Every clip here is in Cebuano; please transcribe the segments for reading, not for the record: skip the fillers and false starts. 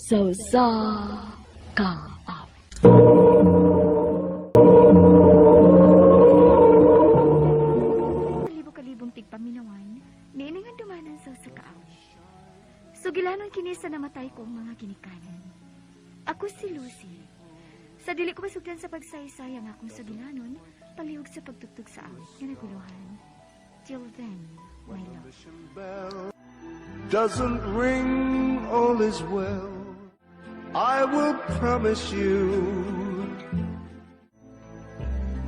Sa usa ka awit. Kalibo-kalibong tigpaminawan, niini nga dumanan sa usa ka awit. Sugilanon kini sa namatay ko ang mga ginikanan. Ako si Lucy. Sa dili ko masugdan sa pagsaysay ang akong sugilanon, palihog sa pagtugtog sa awit nga naguluhan. Till then, my love. Bell doesn't ring, all is well. I will promise you,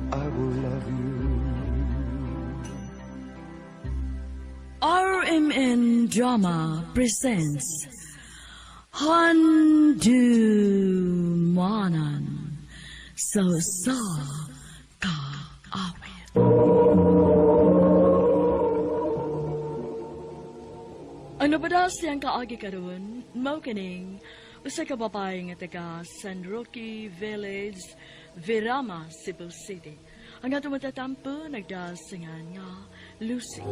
I will love you. RMN Drama presents Handumanan sa usa ka awit. Ano ba daw siyang kaagi karon? Mao kining usa ka babae nga taga San Roque Village, Virama, Cebu City. Ang atong matatampo nagdasingan nga Lucy.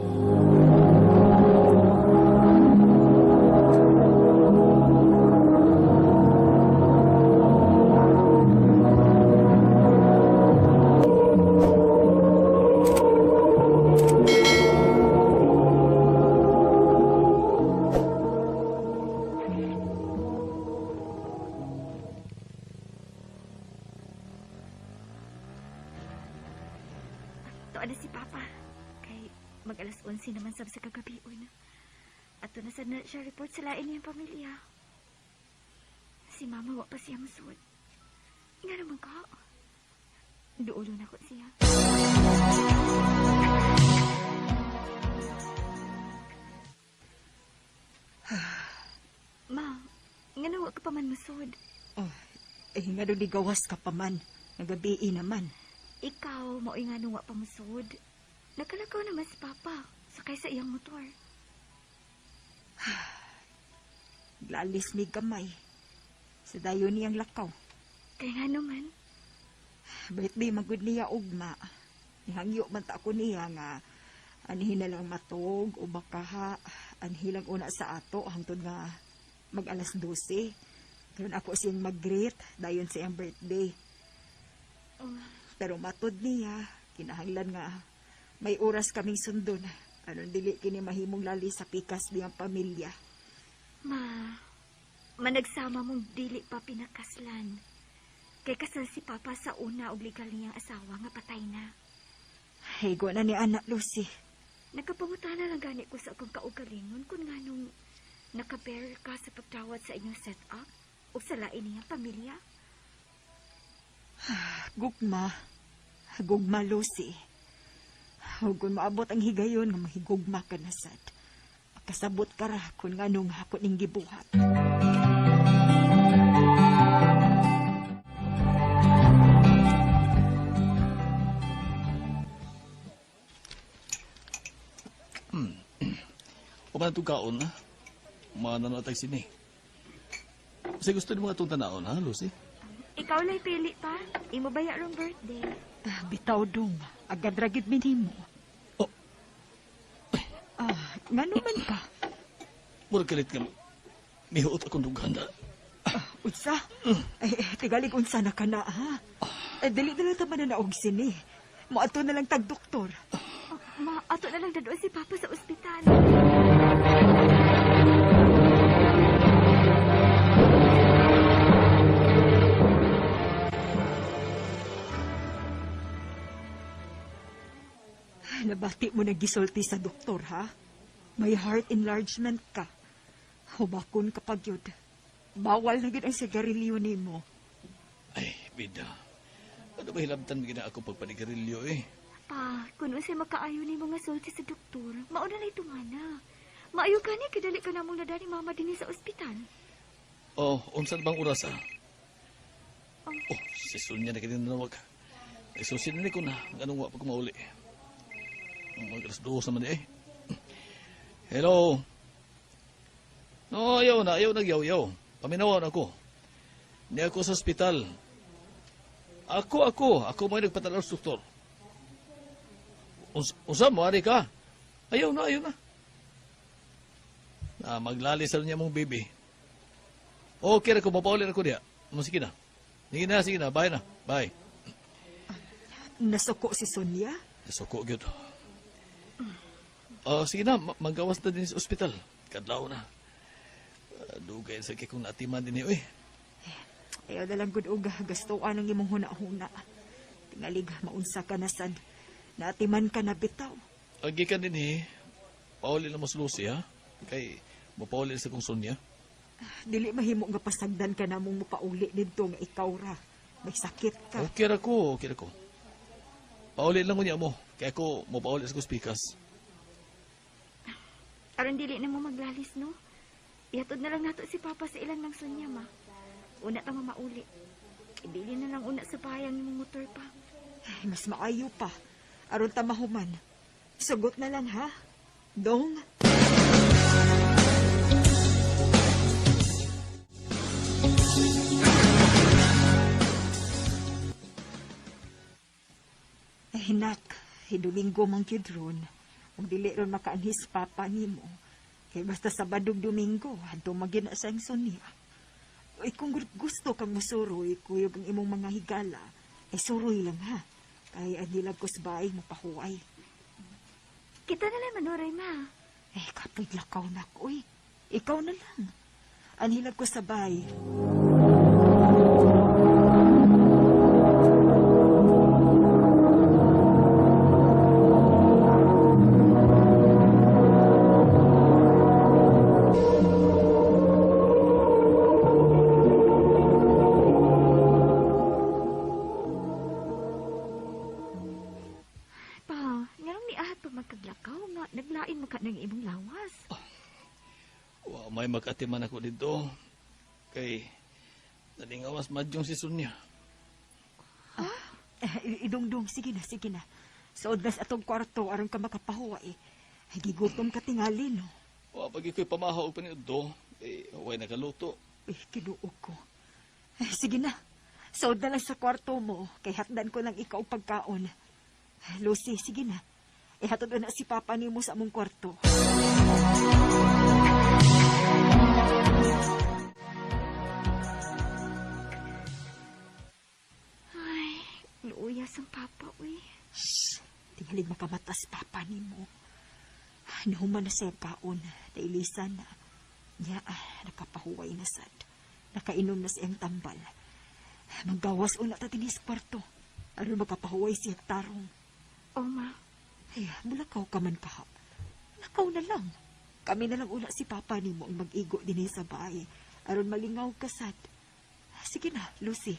Tuwa na si Papa. Kay mag alas 11 naman sab sa kagabi na. Ato na sad na siya report sa lain niyang pamilya. Si Mama wa pa siya musud. Nga naman ka. Duolo na ko siya. Ma, nga wa ka pa man musud. Oh, eh, nga doon gawas ka pa man. Nagabi naman. Ikaw, mao'y nga wa pa musud. Nakalakaw naman si Papa, sakay sa iyang motor. Lalis mi gamay. Sa dayon niyang lakaw. Kaya nga naman, Birthday magud niya ugma. Nihangyo man ta ako niya nga anhi na lang matog o baka ha, anhi lang una sa ato hangtod nga mag alas 12. Karon ako siyang mag-greet dayon sa iyang birthday. Pero matod niya, kinahanglan nga may oras kaming sundon. Aron dili kini mahimong lali sa pikas niyang pamilya. Ma, managsama mong dili pa pinakaslan. Kay kasal si Papa sa una og legal niyang asawa nga patay na. Higo na ni anak Lucy. Nagkapangutana lang gani ko sa akong kaugalingon kung nganong nakabear ka sa pagtawad sa inyong set-up o sa lain niyang pamilya. Gugma. Gugma, Lucy. Ug kung maabot ang higayon nga mahigugma ka na sad. Makasabot ka ra kung nganong ako ning gibuhat. Uman itong kaon, ha? Mananatag sini. Kasi gusto ni mga itong tanaon, ha, Lucy? Ikaw lay pili pa. Imo ba rong birthday? Ah, bitaw dong. Agad ragid minimo. Oh. Ah, ngano man ka? Murag kalit nga. Mihuot akong dughan, ha? Ah, unsa? Ay, tigalig unsa na ka na, ha? Eh, dili na lang ta mananaog sini. Moadto na lang tag doktor. Oh, ma, ato na lang dadoon si Papa sa ospital. Nabati mo naggisulti sa doktor, ha? May heart enlargement ka. Hubakon ka pag yun. Bawal na gid ang sigarilyo nimo. Ay, bida. Ano ba hilabtan gina ako pagpanigarilyo, eh? Pa, kung unsay makaayo nimo nga sulti sa doktor, mauna na itumana. Maayo gani kadali ka namong nada ni Mama dinhi sa ospital. Oh, unsa na bang oras, ha? Oh, si Sonia na kini nanawag. Ay, susi na ni ko na. Anong wa pa ko mauli. Mag alas 2 naman eh. Hello? No, ayaw na. Ayaw nagyaw-yaw. Paminawan ako. Ni ako sa ospital. Ako. Ako mo nagpatalaw sa doktor. Unsa mo, ari ka? Ayaw na, ayaw na. Na, maglali sa niya mong baby. Okay ra ko, mapauli ra ko diha. Mo sige na. Sige na, sige na. Bye na. Bye. Nasuko si Sonia? Nasuko gyud. Ah, sige na, magawas na din sa ospital. Kadlaw na. Dugay sa kay kung natiman din eh, uy. Ayaw na lang gud og gastuan ang imong huna-huna. Tingalig maunsa ka na sad. Naatiman ka na bitaw. Agi ka din eh. Pauli na mo si Lucy, ha? Kay, mapauli sa kong Sonia. Dili mahimo nga pasagdan ka na mong mupauli didto nga ikaw ra. May sakit ka. Okay ra ko, okay ra ko. Pauli lang ko niya mo. Kaya ako, mapauli sa kong speakers. Aron dili na mo maglalis, no? Ihatod na lang nato si Papa sa ilang ng Sonia, ma. Una ta mamauli. Ibili na lang una sa bayang imong motor pa. Ay, mas maayo pa. Aron ta mahuman. Sugot na lang ha. Dong. Ay, nak, hidomingo mang gyud ron. Ug dili ron makaanhis papa nimo. Kay basta Sabado ug Domingo, adto magina sa iyang Sonia. Uy, kung gusto kang musuroy, kuyog ang imong mga higala, ay suroy lang ha. Kay ang nilag ko sa bahay, mapahuway. Kita na lang manuray, ma. Eh, kapoy lakaw na ko, uy. Ikaw na lang. Anhilag ko sa bahay. Pa, nganong niahat pa magkaglakaw nga naglain mo ka ng imong lawas. Wa may makatiman ako dito. Kay, nalingawas madyong si Sonia. Eh, idungdung, sige na, sige na. Suod na sa atong kwarto, aron ka makapahuway. Ay, gigutom ka tingali, no? Wa pag iko'y pamahaw pa ni Udo. Eh, way nakaluto. Eh, kinuog ko. Eh, sige na. Suod na lang sa kwarto mo, kay hatdan ko lang ikaw pagkaon. Eh, Lucy, sige na. Ihatod na si Papa nimo sa among kwarto. Ay, luuyas ang Papa, uy. Shh! Tingalig makamatas Papa nimo. Nahuman na siya kaon. Nailisan na. Nya, nakapahuway na sad. Nakainom na siyang tambal. Maggawas una ta dinis kwarto. Aron makapahuway siya tarong. O, ma. Ay, mulakaw ka man kaha. Lakaw na lang. Kami na lang una si Papa nimo ang mag-igo din sa bahay. Aron malingaw ka sad. Sige na, Lucy.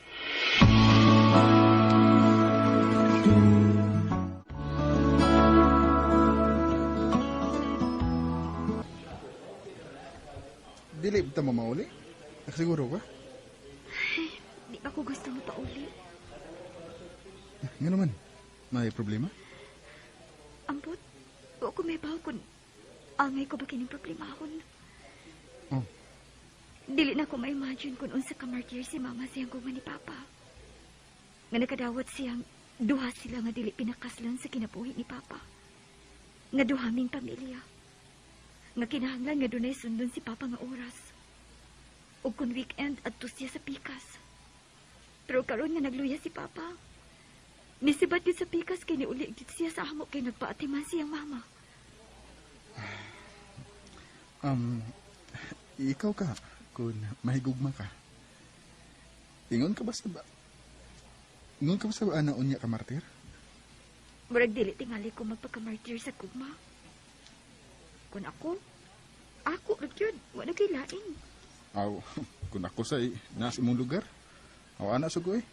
Dili ba ta mamauli? Nakasiguro ka? Di ba ko gusto mo pauli? Nga naman, may problema? Ambot, wa ko may baw kun angay ko ba kining problemahon. Oh. Dili na ko ma-imagine kung unsa ka martyr si mama siyang guma ni Papa. Nga nakadawat siyang duha sila nga dili pinakaslan sa kinabuhi ni Papa. Nga duha ming pamilya. Nga kinahanglan nga dunay sundon si Papa nga oras. Ug kun weekend adto siya sa pikas. Pero karon nga nagluya si Papa. Nisibat yun sa pikas kay niuli gid siya sa amo kay nagpaatiman siyang mama. Ikaw ka, kung mahigugma ka. Ingon ka ba sa ba? Ingon ka ba sa ba na unya ka martir? Murag dili tingali ko magpakamartir sa gugma. Kun ako, ako ra gyud, wa na kay lain. Aw, kung ako sa nasa imong lugar. Aw, ana sugo eh.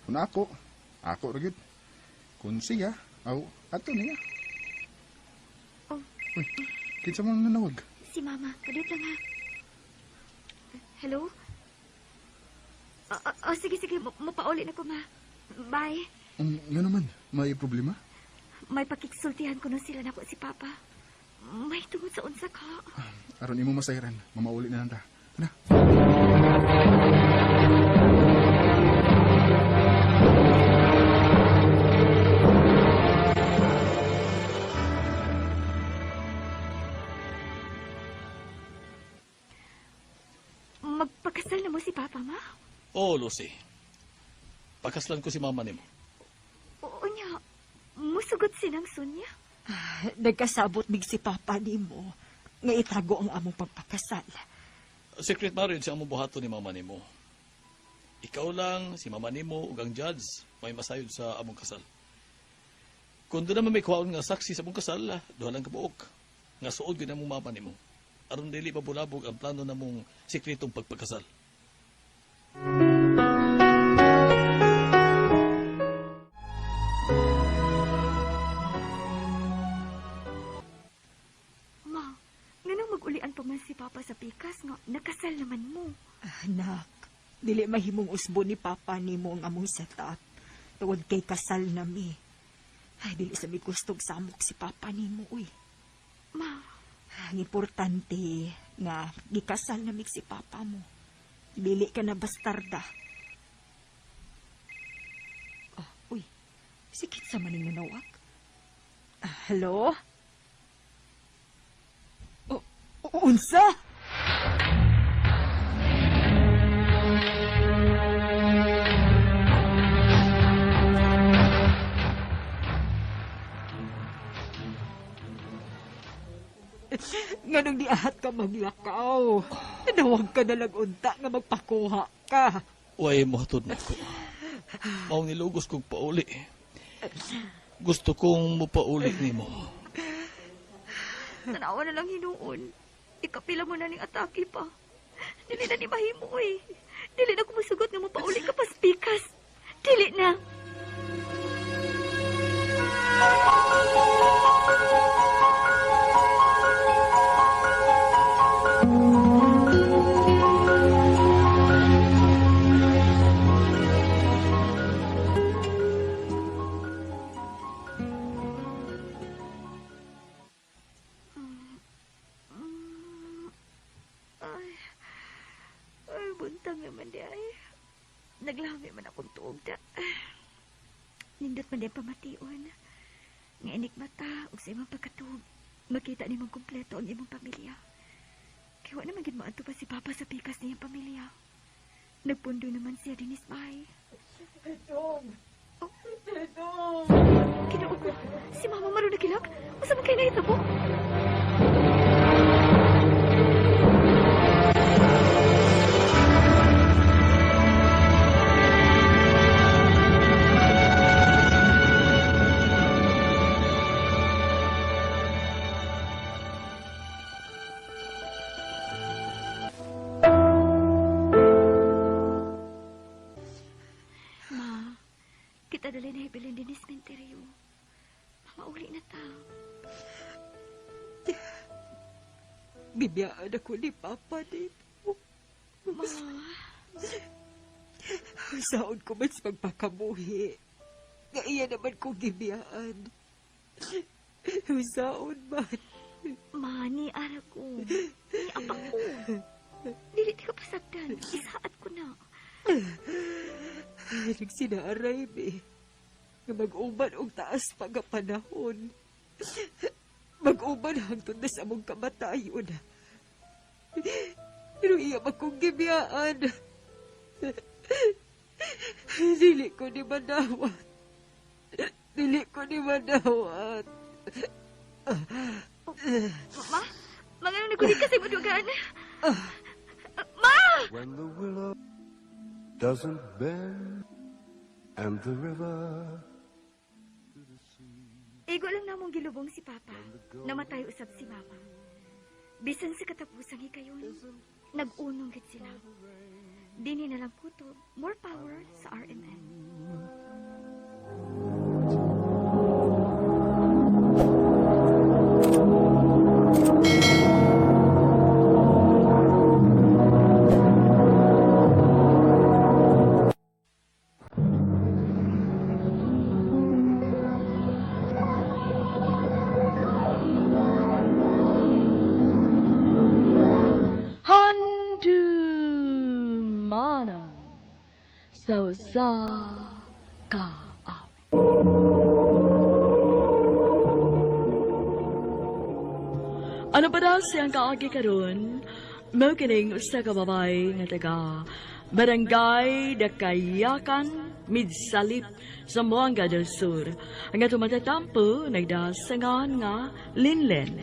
Kung ako, ako ra gyud. Kung siya, aw, ato niya. Oh. Uy, kinsa man nanawag? Si mama, kadiyot lang ha. Hello? Oh, sige, sige, mapauli na ko, ma. Bye. Nga naman, may problema? May pakiksultihan ko na sila nako si Papa. May tungod sa unsa ka. Aron imo masayran, mamauli na lang ta. Tara. Kasal na mo si Papa, ma? Oh, Lucy. Pakaslan ko si mama nimo. Oo niya. Musugot sinang Sonia. Nagkasabot mig si Papa nimo nga itago ang among pagpakasal. Secret marriage ang among buhaton ni mama nimo. Ikaw lang, si mama nimo ug ang judge may masayod sa among kasal. Kung doon naman may kuhaon nga saksi sa among kasal, duha lang kabuok. Nga suod gyud among mama nimo. Aron dili pabulabog ang plano namong sekretong pagpakasal. Ma, nganong magulian pa man si Papa sa pikas nga nakasal naman mo. Anak, dili mahimong usbo ni Papa nimo ang among setup. Tungod kay kasal nami. Ay, dili sa mi gustog samok si Papa nimo, uy. Ma, Ang importante nga gikasal nami si Papa mo. Dili ka na bastarda. Oh, uy, sikit sa maning nanawag. Hello? Oh, unsa? Nganong diahat ka maglakaw? Nawag ka na lang unta nga magpakuha ka. Way mohatod na ko. Mao nilugos kog pauli. Gusto kong mopauli nimo. Tanawa na lang hinuon. Ikapila mo na ning atake pa. Dili na ni mahimo, uy. Dili na kumusugot nga mopauli ka pas pikas. Dili na. Ay, ay, buntang naman di ay. Naglami man akong tuog da. Nindot man di pamation. Nga inikmata og sa imong pagkatuog. Makita nimong kumpleto ang imong pamilya. Kaya wa naman gid moadto pa si Papa sa pikas niyang pamilya. Nagpundo naman siya dinis bahay. Dong! Oh. Dong! Kinao ko, si Mama maroon nagilak. Unsa man kay nahitabo? Ma, kita dali na hibilin din ni sementeryo. Mama, uli na ta. Bibiyaan ako ni Papa dito. Ma, Saon ko man sa pagpakamuhi. Nga iya naman kong gibiyaan. Saon man. Ma, ni ara ko. Ni apa ko. Dili ti ka pasagdan. Isaat ko na. Nagsinaaray, be. Nga mag-uban og taas pa nga panahon. Mag-uban hangtod na sa among kamatayon. Pero iya man kong gibiyaan. Dili ko ni manawat. Dili ko ni manawat. Ma, mga nang nagulit ka sa imong dugan. Ma! When the willow doesn't bend and the river Igo lang namong gilubong si Papa. Namatay usab si Mama. Bisan sa katapusang hikayon, nag-unong gid sila. Dini na lang kutob, more power sa RMN. Handumanan sa usa ka awit. Ano ba daw siyang kaagi karon? Mao kining usa ka babae nga taga Barangay Dakayakan, Midsalip, Zamboanga del Sur. Ang atong matatampo nagdasangan nga Linlen.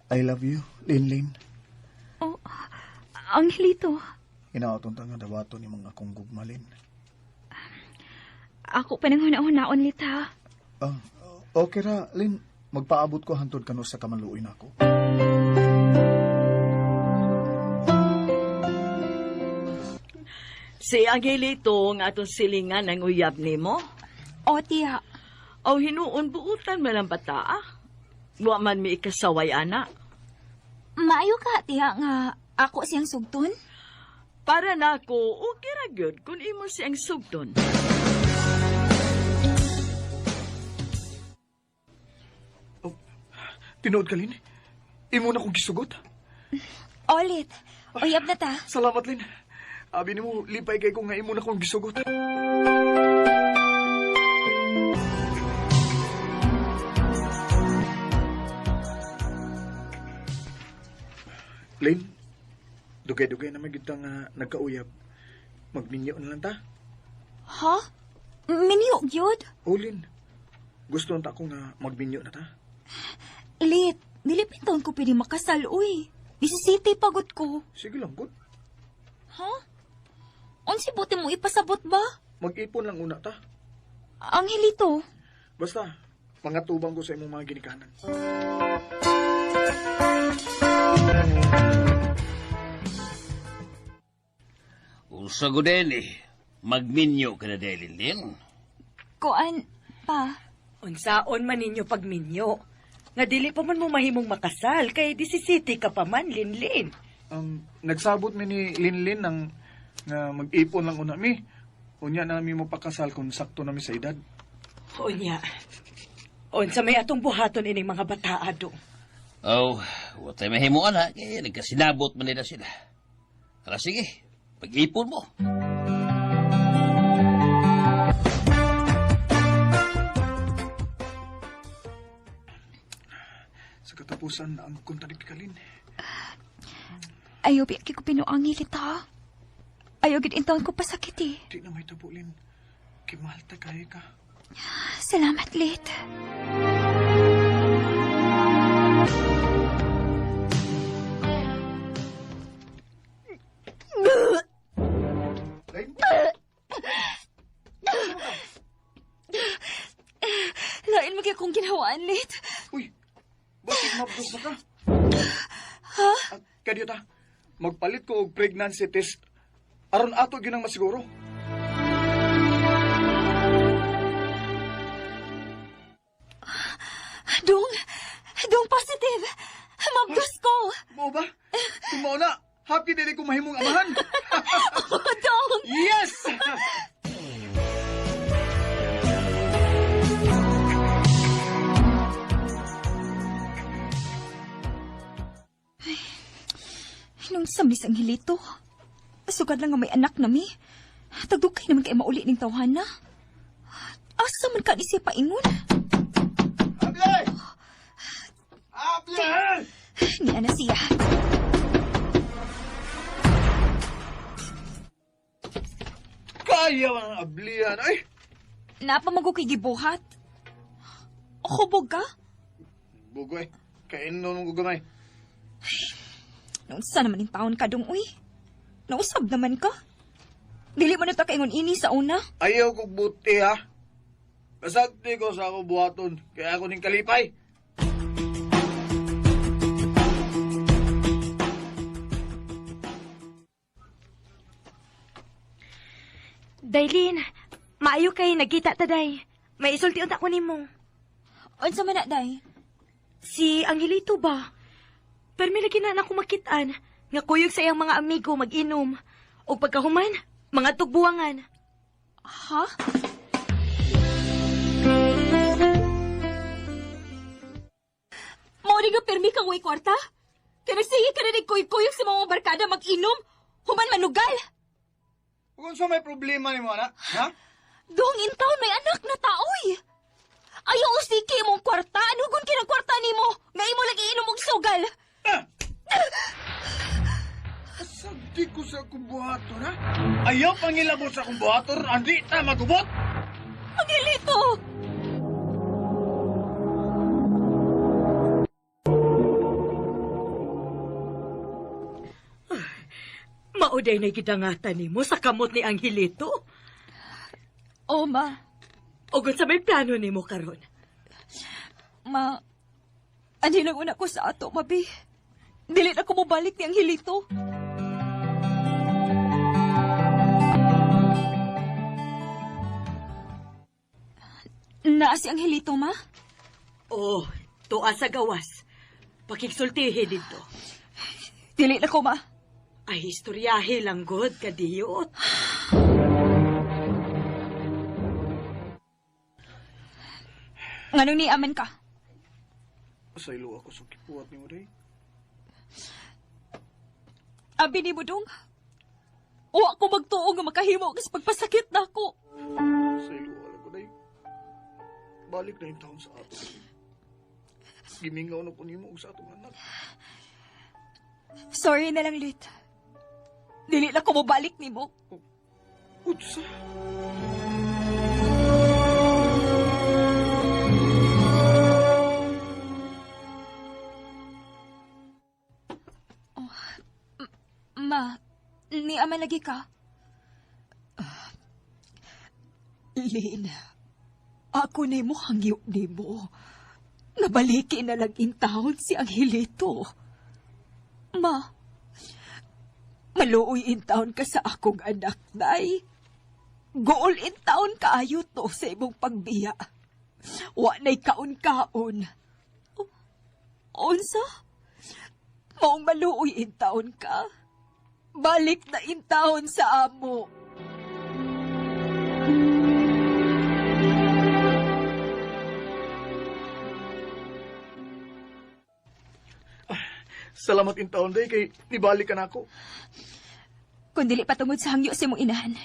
I love you, Linlin. Oh, Angelito. Inaoton ta nga dawato ni mga akong gugmalin. Ako pa nang huna-hunaon, Lita. Ah, okay ra, Lin. Magpaabot ko hantod kanu sa kamaluoy nako. Si Angelito nga atong silingan ang uyab nimo. O, tiya. O hinuon buutan man ang bata. Ah. Wa man mi ikasaway ana. Maayo ka, tiya, nga ako siyang sugton. Para nako, okay ra gyud kung imo siyang sugton. Oh, tinuod ka, Lin. Imo na kong gisugot. Olit, uyab na ta. Salamat, Lin. Abi nimo, lipay kay ko nga imo na kong gisugot. Lin, dugay-dugay na magyud ta nga nagkauyab. Magminyo na lang ta. Ha? Minyo, gyud? O, Lin, gusto na ta ako nga magminyo na ta. Lit, dili pintaon ko pwede makasal, uy. Disisiti pagod ko. Sige lang, good. Ha? Unsi buti mo ipasabot ba? Mag-ipon lang una ta. Angelito. Basta, pangatubang ko sa imong mga ginikanan. Usa ko din eh. Magminyo ka na dahil, Lin. Kuan, pa. Unsaon man ninyo pagminyo. Nga dili pa man mo mahimong makasal kay disisiti ka pa man, Linlin. Nagsabot mi ni Linlin ng nga mag-ipon lang una mi. Unya na mi mapakasal kung sakto na mi sa edad. Unya. Unsa may atong buhaton ining mga bataa do. Oh, watay mahimuan ha. Kaya nagkasinabot man nila sila. Tara sige, pag-ipon mo. Sa katapusan na ang kontadik ka, Lin. Ayaw, biya ko pinuangi, Lita. Ayaw, gid intaon ko pasakit eh. Di na may tabo, Lin. Kimahal ta kaya ka. Salamat, Lit. Lin? Lain mo kaya kong ginawaan, Lit. Uy, bakit mabdos na ka? Ha? Kaya ta, magpalit ko og pregnancy test. Aron ato gyud ang masiguro. Dong, dong positive. Mabdos ko. Mao ba? Kung mao na, happy dili ko mahimong amahan. Dong! Yes! Nung samlis ang hilito. Sugad lang nga may anak na mi. Tagdugay naman kay mauli ning tawhana. Asa man ka ni siya paingon? Able! Able! Niya na siya. Kaya man ang ablihan. Ay! Napamago kay gibuhat. Hubog ka? Bugoy, kain nun ko gamay. Naunsa naman yung taon ka dong, uy. Nausab naman ka. Dili mo na ta kaingon ini sa una. Ayaw kong buti, ha? Basagti ko sa ako buhaton, kaya ako ning kalipay. Dailin, maayo kay nagkita ta day. May isulti unta ko nimo. Unsa man na, day? Si Angelito ba? Permi lagi na nako makit-an nga kuyog sa iyang mga amigo mag-inom. Og pagkahuman, mga tugbuwangan. Ha? Mao nga pirmi kang way kwarta? Kaya nagsige ka na nagkuyog-kuyog sa mga barkada mag-inom, human manugal. Kung sa may problema ni mo, anak? Ha? Dong in town may anak na taoy. Ayaw usiki imong kwarta. Ano gun kinang kwarta nimo? Nga imo lagi inom og sugal. Sagdi ko sa akong buhaton, ha? Ayaw pangilabot sa akong buhaton, andi ta magubot! Angelito! Mauday na gidangatan nimo sa kamot ni Angelito. O, ma. Ug unsa may plano nimo karon? Ma, anhi lang una ko sa ato, mabi. Dili na ko mobalik ni Angelito. Naa si Angelito, ma? Oh, tuwa sa gawas. Pakigsultihi dito. Dili na ko, ma. Ay, istoryahe lang god, kadiyot. Nganong niaman ka? Saylo ako sa kipuat ni mo, day. Abi ni mo dong. Wa ko magtuo nga makahimo kas pagpasakit na ako. Saylo wala ko, day. Balik na yung taon sa ato. Gimingaw na ko nimo og sa atong anak. Sorry na lang, Lit. Dili na ko mobalik nimo. Utsa. Ma, niaman lagi ka. Lin, ako na mo hangyo nimo. Nabaliki na lang in town si Angelito. Ma, Maluoy in town ka sa akong anak, day. Gool in town kaayo to sa imong pagbiya. Wa na'y kaon-kaon. unsa? Maong maluoy in town ka. Balik na in town sa amo. Salamat in taon, day, kay nibalik ka na ako. Kung dili pa tungod sa hangyo sa imong inahan,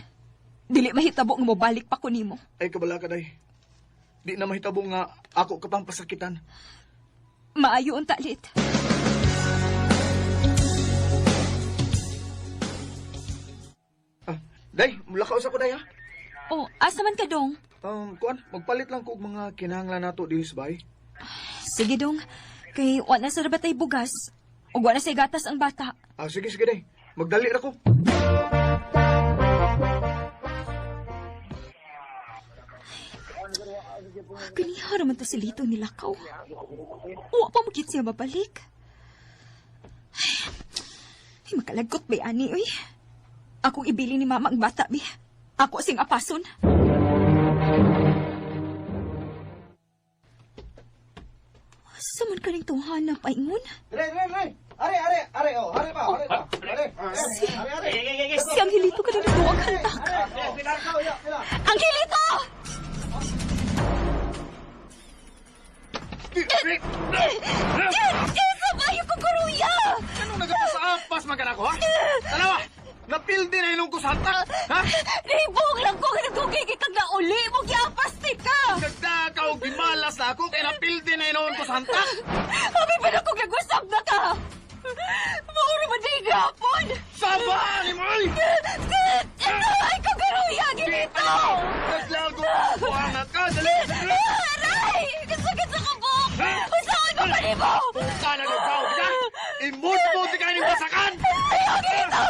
dili mahitabo nga mobalik pa ko nimo. Ay, kabala ka, day. Di na mahitabo nga ako ka pang pasakitan. Maayo unta, Lit. Day, mulakaw sa ko, day, ha? Oh, asa man ka dong? Kuan, magpalit lang ko og mga kinahanglan nato diri sa bahay. Sige dong, kay wa na sa rabatay bugas. Ug wa na say gatas ang bata. Ah, sige, sige, day. Magdali ra ko. Kaniha raman to si Lito nilakaw. Wa pa mo siya mabalik. Ay, makalagkot ba ani, uy? Akong ibili ni mama ang bata, bi. Ako sing apason. Asa man kaning tawhana paingon? Re, re, re. Are, are, are, oh, are pa, are pa. Are, are, are. Si Angelito ka na nagduwag hantak. Angelito! Isa ba yung kukuruya? Anong nagapasaapas man ka na ako, ha? Tanawa! Napildi na ilong ko sa hantak, ha? Nahibong lang ko nga nagugigi kag nauli mo giapas ti ka! Nagdaka og gimalas na ako kay napildi na ilong ko sa hantak! Abi pa na kong nag-usap na ka! Mauro man di gapon! Saba ni mo, oy! Ay, kukuruya! Angelito! Naglago ko ang ka, dali! Aray! Kasakit sa kabok! Usahan mo pa nimo! Ka na nagkaw ka! Imod-mod ka ni basakan! Ay, Angelito!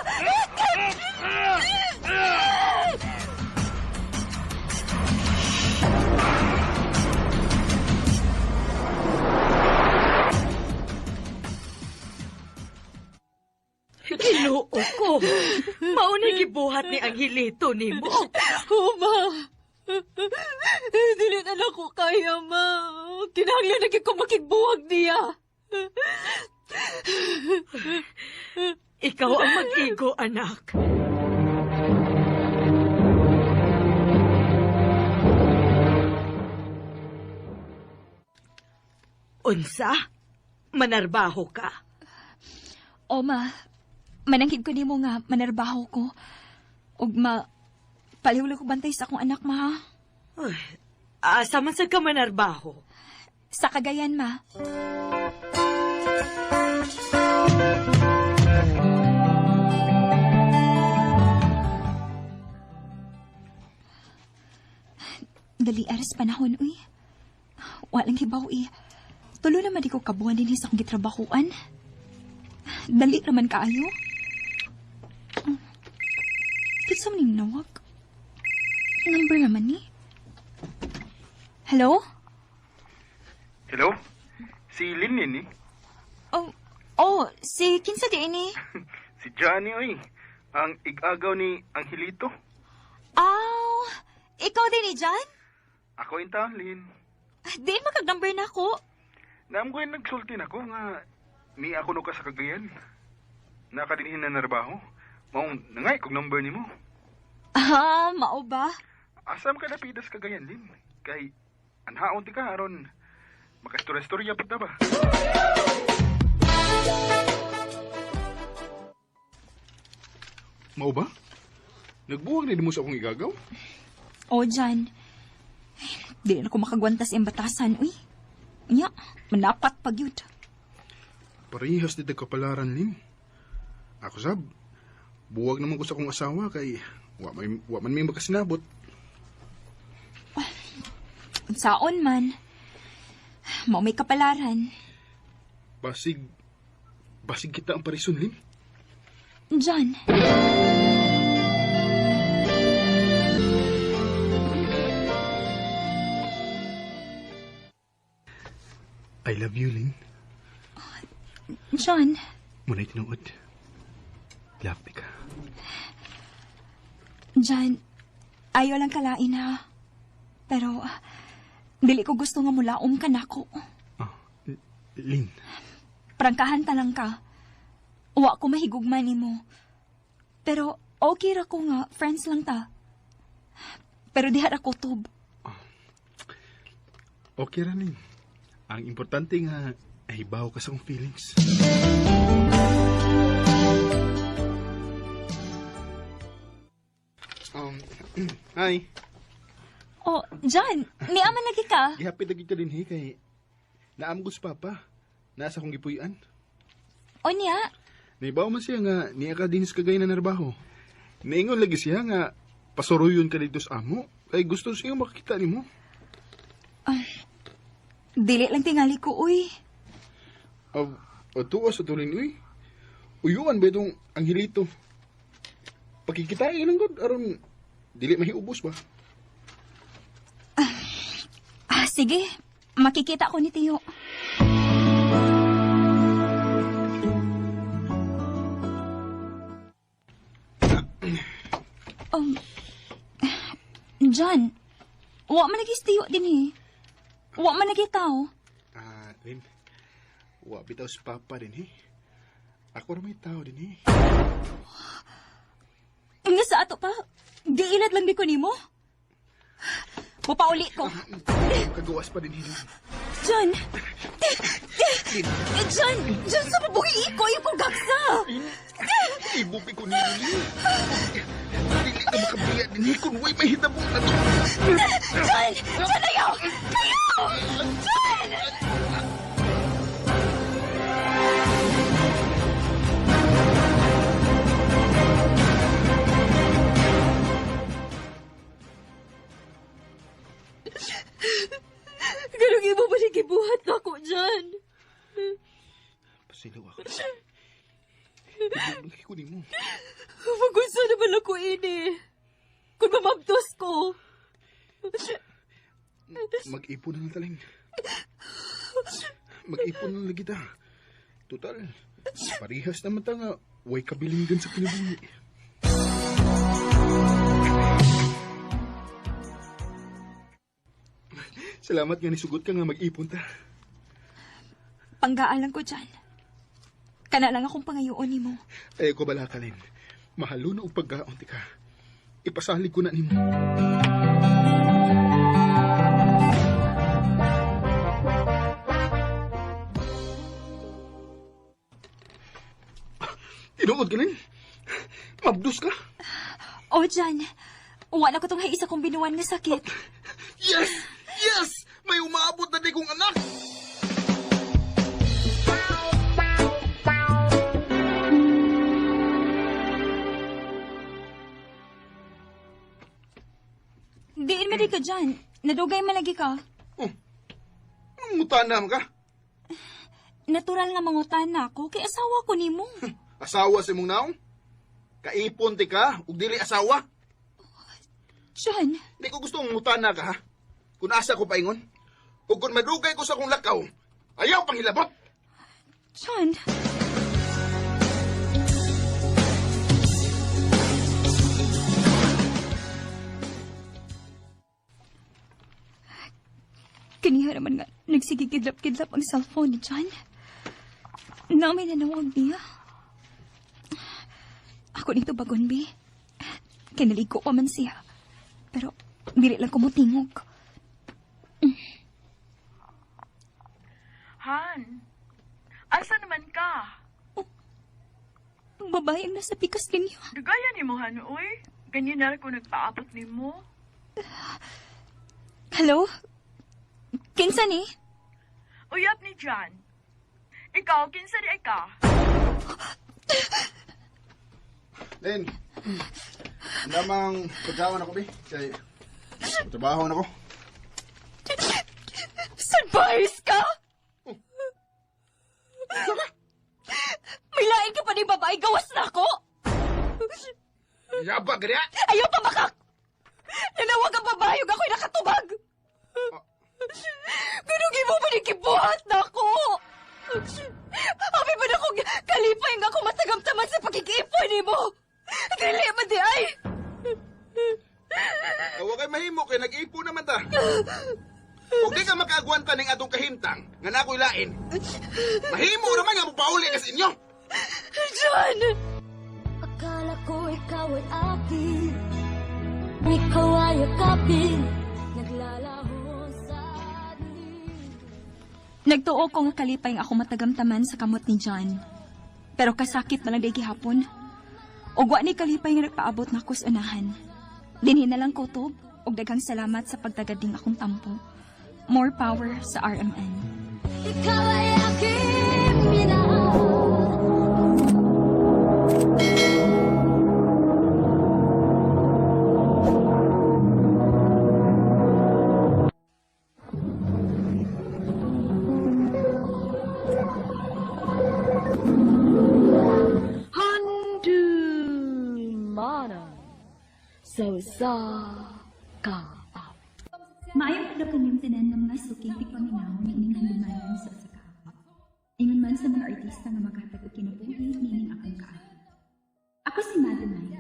Ginoo ko. Mao na gibuhat ni Angelito nimo. Oh, ma. Dili na lang ko kaya, ma. Kinahanglan na ko makigbuwag niya. Ikaw ang mag-igo, anak. Unsa? Manarbaho ka? O, ma. Mananghid ko nimo nga manarbaho ko. Ugma, palihula ko bantay sa akong anak, ma. Ha? Uy, asa man sa ka manarbaho? Sa Cagayan, ma. Dali aras panahon, uy. Walang hibaw, eh. Tulo naman di ko kabuhan din sa akong gitrabahuan. Dali raman kaayo. Kinsa man yung nawag? Number naman ni. Hello? Hello? Si Linin ni? Oh, si kinsa di ini? Si Johnny, oy. Ang igagaw ni Angelito. Aw, ikaw din ni John? Ako in town, Lin. Di makag-number na ako. Naam ko yung nagsulti na ko nga ni ako no ka sa Cagayan. Nakadinhin na narbaho. Maong nangay kog number nimo. Ah, mao ba? Asam ka napidas Cagayan, Lin? Kay anhaon ti ka aron makastorya-storya pud ta ba? Mao ba? Nagbuwag na mo sa akong igagaw? Oh, John. Di na ko makagwantas iyang batasan, uy. Nya, manapat pag yun. Parehas di kapalaran, Lin. Ako sab, buwag naman ko sa akong asawa kay wa man may makasinabot. Unsaon man. Mao may kapalaran. Basig kita ang parison, Lin. John. I love you, Lin. John. Muna'y tinuod. Love ka. John, ayaw lang kalain ha. Pero, dili ko gusto nga mulaom ka nako. Oh, Lin. Prangkahan ta lang ka. Wa ko mahigugma nimo. Pero, okay ra ko nga, friends lang ta. Pero diha ra ko tub. Okay ra, Lin. Ang importante nga, ahibaw ka sa akong feelings. Hi. Oh, John, niaman lagi ka. Gihapit lagi ka din, he, kay naam ko sa papa. Nasa akong gipuy-an. O niya? Naibaw man siya nga, niya ka din sa Cagayan na narbaho. Naingon lagi siya nga, pasuruyon ka dito sa amo. Kay gusto siya makakita nimo. Dili lang tingali ko, uy. Tuwa sa tulin, uy. Uyuan ba itong Angelito? Pakikitain lang god, aron dili mahiubos ba? Sige, makikita ko ni Tiyo. John, wa man lagi si Tiyo din eh. Wa man lagi tao. Lin, wa bitaw si Papa din eh. Ako ra may tao din eh. Nga sa ato pa, giilad lang di ko nimo. Mupauli ko. Kagawas pa din eh. John! John! John, sa mabuhi ko! Ayaw kong gaksa! Ibupi ko nilo, Lin. Dili ka makabiya din eh kung way mahitabo na to. John! John, ayaw! Ayaw! John! Ganong imo ba siya gibuhat na ako dyan? Pasilaw ako. Ibig ko nimo. Magunsa naman ako ini. Kung mamabdos ko. Mag-ipon na lang taling. Mag-ipon na lang kita. Total, parihas naman ta nga way kabilinggan sa kinabuhi. Salamat nga nisugot ka nga mag-ipon ta. Panggaan lang ko dyan. Kana lang akong pangayoon nimo. Ayaw ko bala ka, Lin. Mahalo na og pagkaon ti ka. Ipasalig ko na nimo. Tinuod ka, Lin. Mabdos ka. Oh, Jan. Wala ko tong isa kong binuan nga sakit. Yes! Yes! May umaabot na di kong anak! Diin man di ka, Jan. Nadugay man lagi ka. Mutana man ka? Natural nga mangutan na ako kay asawa ko nimo. Asawa sa imong naong? Kaipon ti ka, ug dili asawa. Jan. Di ko gusto mutana ka, ha? Kung asa ko paingon, ug kung madugay ko sa akong lakaw, ayaw pang hilabot. Jan. Kaniha naman nga, nagsigigidlap-kidlap ang cellphone ni John. Na may nanawag niya. Ako nito bagon, bi. Kinaligo pa man siya. Pero, dili lang kumutingog. Han, asa naman ka? Ang babae ang nasa pikas ninyo. Dugayan ni mo, Han, uy. Ganyan na ko nagpaabot ni mo. Hello? Kinsa ni? Uyap ni John. Ikaw, kinsa di ay ka? Len, namang pagkawan ako, bi. Kay, trabaho na ko. Surprise ka? May lain ka pa ni babae, gawas na ako! Yabag, gaya! Ayaw pa baka! Nanawag ang babae, ug ako'y nakatubag! Ganun mo ba ni gibuhat na ako? Abi ba na akong kalipay nga ako matagamtaman sa pagkikipon ni mo? Dili man di ay! Wa kay mahimo kay nag-ipo naman ta. Kung di ka makaagwanta ning atong kahimtang nga na ako'y lain, mahimo naman nga mopauli ka sa inyo. John! Akala ko ikaw ay akin, ikaw ay yakapin, naglalaho sa dilim. Nagtuo ko nga kalipay nga ako matagamtaman sa kamot ni John. Pero kasakit na lang day gihapon. Ug wa ni kalipay nga nagpaabot na ako sa unahan. Dinhi na lang kutob ug daghang salamat sa pagtagading akong tampo. More power sa RMN. Ikaw ay aking minahal. Handumanan sa usa ka awit. Maayong adlaw kanyang tanan ng mga suking tigpaminaw niining handumanan sa usa ka awit. Ingon man sa mga artista nga maghatag og kinabuhi niining akong kaagi. Ako si Madeline.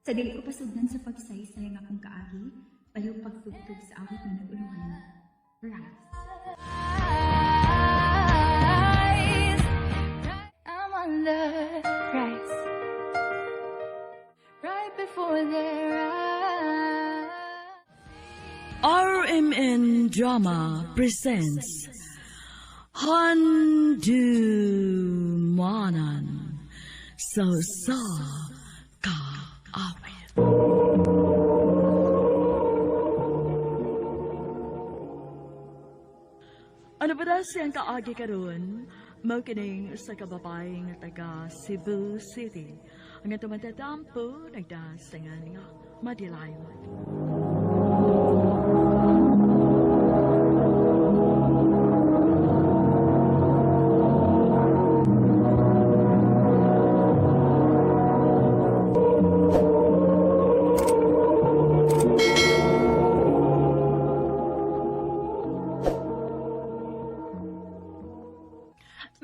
Sa dili ko pasugdan sa pagsaysay ang akong kaagi, palihog pagtugtog sa awit nga nag-uluhan. Rise. I'm on the rise, right before their eyes. RMN Drama presents Handumanan sa usa ka awit. Ano ba daw siyang kaagi karon? Mao kining usa ka babae nga taga Cebu City. Ang atong matatampo nagdasangan nga Madilayon.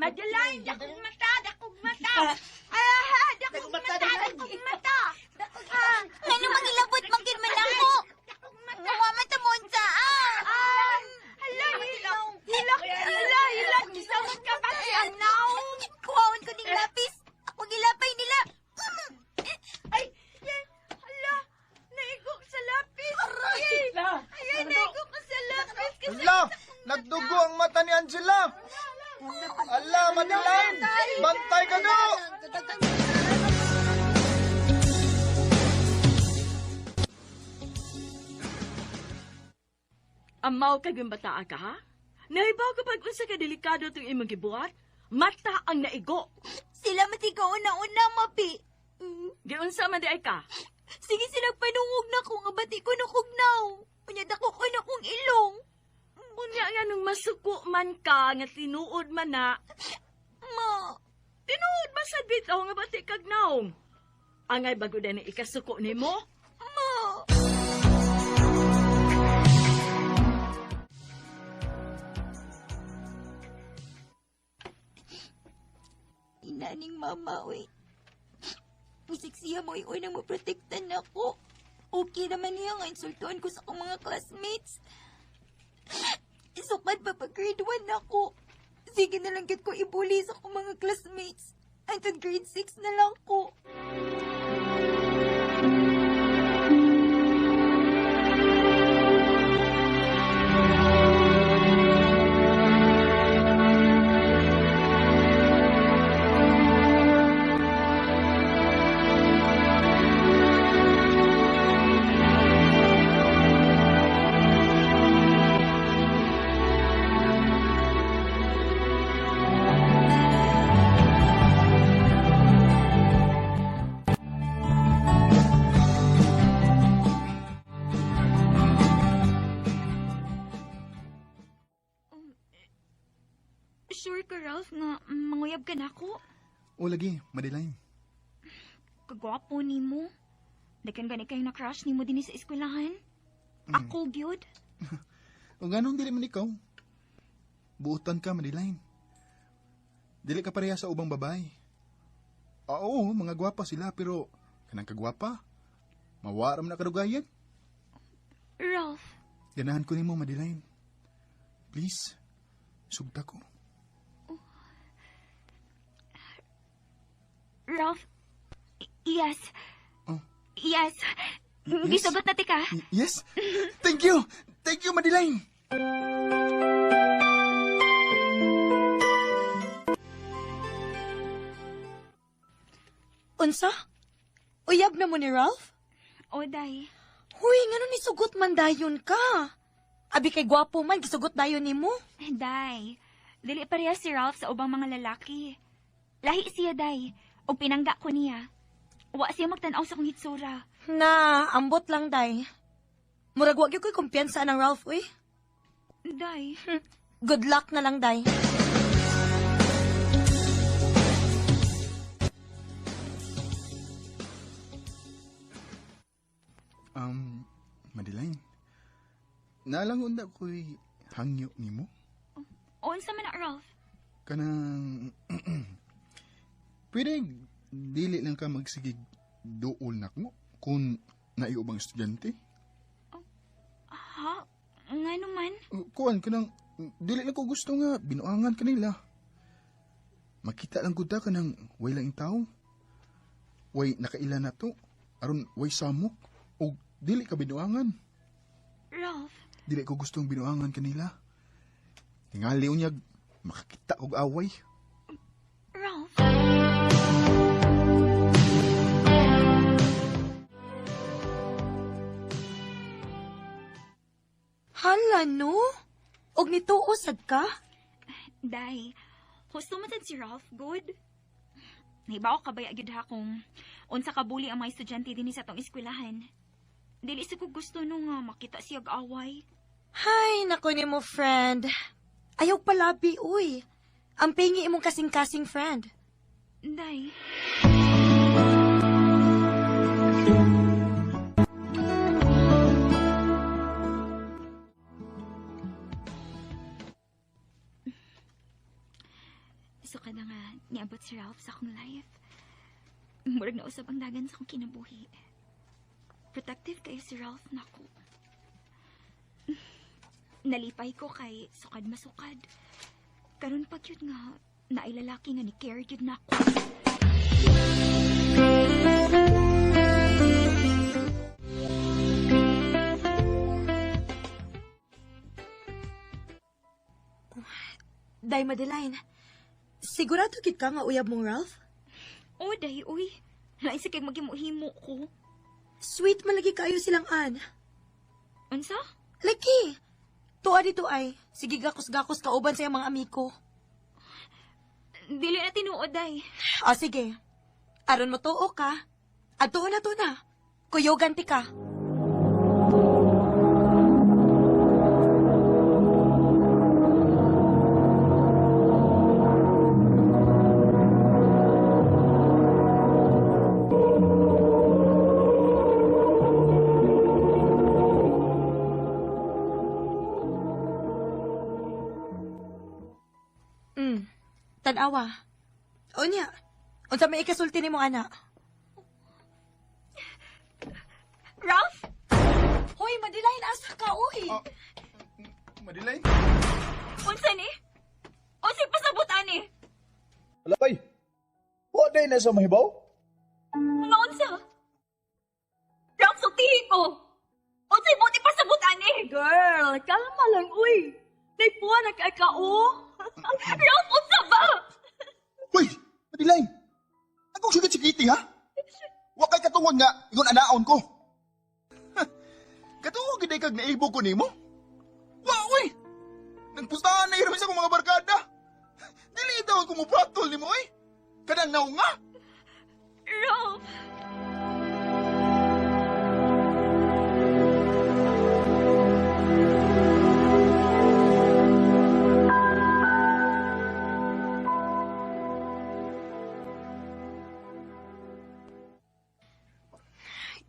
Madeline, dakong mata, dakong mata. Ah, dakong mata, dakong mata. Ngano mangilabot man gid man ako? Nawa man ta mo unsa ah. Hala, hilak, hilak, hala, hilak. Gisawat ka pa siya now. Kuhaon ko ning lapis. Ako gilapay nila. Ay, hala, naigo ka sa lapis. Ay, ay, naigo ka sa lapis. Kasi Hala! Nagdugo ang mata ni Angela! Ala, Madeline! Bantay ka no! Amaw kag yung bataa ka, ha? Nahibaw ka pag unsa ka delikado itong imong gibuhat? Mata ang naigo. Sila man ikaw una-una, mapi. Giunsa man di ay ka? Sige sila panungog na ko nga bati ko nakugnaw. Unya dako ko na kong ilong. Unya nga nung masuko man ka nga tinuod man na. Ma. Tinuod ba sa bitaw nga bati kag naong? Angay bago na ni ikasuko nimo? Ma. Inaning mama, uy. Pusik siya mo unang maprotektan ako. Okay naman niya nga insultuan ko sa akong mga classmates. Isukad pa pag grade 1 ako. Sige na lang gid ko ibuli sa akong mga classmates. Antod grade 6 na lang ko. Sure ka, Ralph, nga manguyab ka na ako. O lagi, Madeline. Kagwapo ni mo. Dagan gani kayo na-crush ni mo din sa eskwelahan. Ako, gyud. O ganong dili man ikaw. Buutan ka, Madeline. Dili ka pareha sa ubang babae. Oo, mga gwapa sila, pero kanang kagwapa, mawaram na kadugayan. Ralph. Ganahan ko nimo, Madeline. Please, sugta ko. Ralph, yes. Oh. Yes. Yes? Gisugot na tika. Yes? Thank you! Thank you, Madeline! Unsa? Uyab na mo ni Ralph? O, day. Huy, ngano ni sugot man dayon ka? Abi kay gwapo man, gisugot dayon nimo. Day, dili pareha si Ralph sa ubang mga lalaki. Lahi siya, day. Og pinangga ko niya. Wa siya magtan-aw sa kong hitsura. Na, ambot lang, day. Murag wa gyud ko'y kumpiyansa ng Ralph, uy. Day. Good luck na lang, day. Madeline, naalang unda ko'y hangyo nimo? Unsa man na, Ralph? Kanang... Pwede dili lang ka magsigig duol na ko kung naiubang estudyante. Ha? Nga naman? Kuan, kanang dili lang ko gusto nga binuangan kanila. Makita lang gud ta kanang way lang tao. Way nakaila na to. Aron way samok og dili ka binuangan. Ralph. Dili ko gustong binuangan kanila. Tingali unyag makakita og away. Ralph. Hala, no? Og nituo sad ka? Day, husto man sad si Ralph, good. Nahibaw ka ba gyud ha kung unsa ka buli ang mga estudyante dinhi sa atong eskwelahan. Dili sa ko gusto no nga makita siya away. Hay, nako nimo friend. Ayaw palabi, uy. Ang pingi imong kasing-kasing friend. Day. Suka na nga niabot si Ralph sa akong life. Murag na usab ang dagan sa akong kinabuhi. Protective kayo si Ralph nako. Nalipay ko kay sukad masukad. Karon pag yun nga, naay lalaki nga ni care yun nako. Day Madeline, sigurado gid ka nga uyab mong Ralph? Oh, day, uy. Lain sa kay maghimuhimo ko. Sweet malagi kayo silang an. Unsa? Lagi. Tuwa dito ay, sige gakos-gakos kauban sa iyang mga amiko. Dili na tinuod, day. O sige, aron mo tuo ka, adtuon na to na. Kuyogan ti ka. Tanawa. Unya, unsa may ikasulti nimo ana? Ralph? Hoy, Madeline, asa ka, uy? Madeline? Unsa ni? Unsay pasabot ani? Alabay. Wa day na sa mahibaw? Mga unsa? Ralph, sultihi ko. Unsay buti pasabot ani? Girl, kalma lang, uy. Naipuan na kay ka, oh. Ralph, unsa ba? Uy, Madeline! Akong sugat si Kitty, ha? Wa kay katungod nga, ingon anaon ko. Katuo gid kag naibog ko nimo? Wa, uy! Nagpustahan na iron sa akong mga barkada. Dili daw ako mupratol nimo, uy. Kanang naunga. Ralph!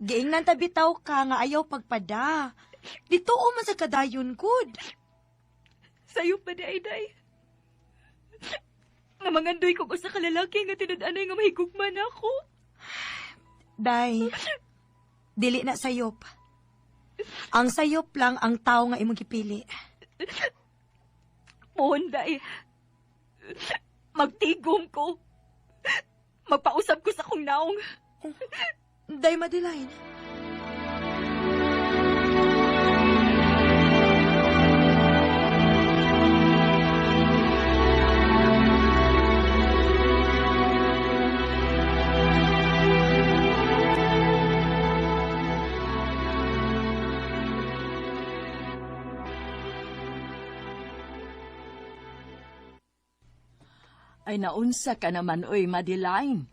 Giingnan ta bitaw ka nga ayaw pagpada. Dito o man sa kadayon good. Sayo pa di ay, day. Nga mangandoy kog usa ka lalaki nga tinud-anay nga mahigugma na ako. Day, dili na sayop. Ang sayop lang ang tao nga imong gipili. Pohon, day. Magtigom ko. Magpausap ko sa kong naong. Day, Madeline. Ay naunsa ka naman, oy, Madeline.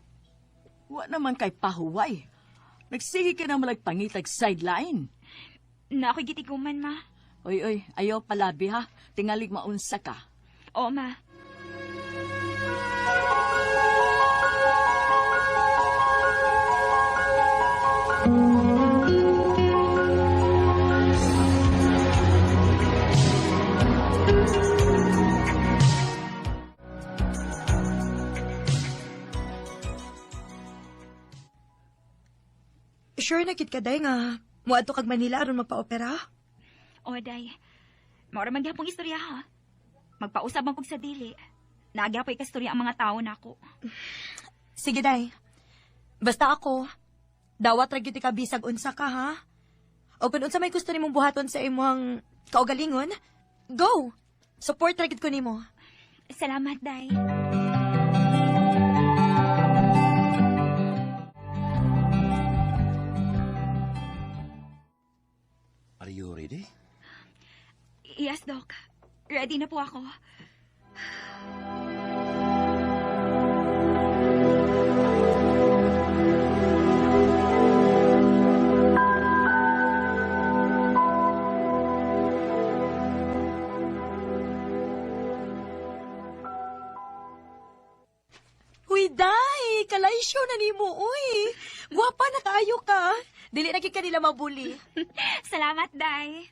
Wa naman kay pahuway. Nagsige ka na malagpangitag sideline. Na ako'y gitiguman, ma. Oy, oy, ayaw palabi ha. Tingalig maunsa ka. Oo, ma. Sure na kit ka, day, nga muadto kag Manila aron magpa-opera? O, day. Maura man gyapong istorya, ha? Magpausab man kog sa dili. Nagyapoy kastorya ang mga tao nako. Sige, day. Basta ako, dawat ra gyud ka bisag unsa ka, ha? O kung unsa may gusto nimong buhaton sa imong kaugalingon, go! Support ra gyud ko nimo. Salamat, day. Are you ready? Yes, Doc. Ready na po ako. Uy, day! Kalaysyo na nimo, uy! Gwapa na kaayo ka. Dili na gid ka nila mabuli. Salamat, day.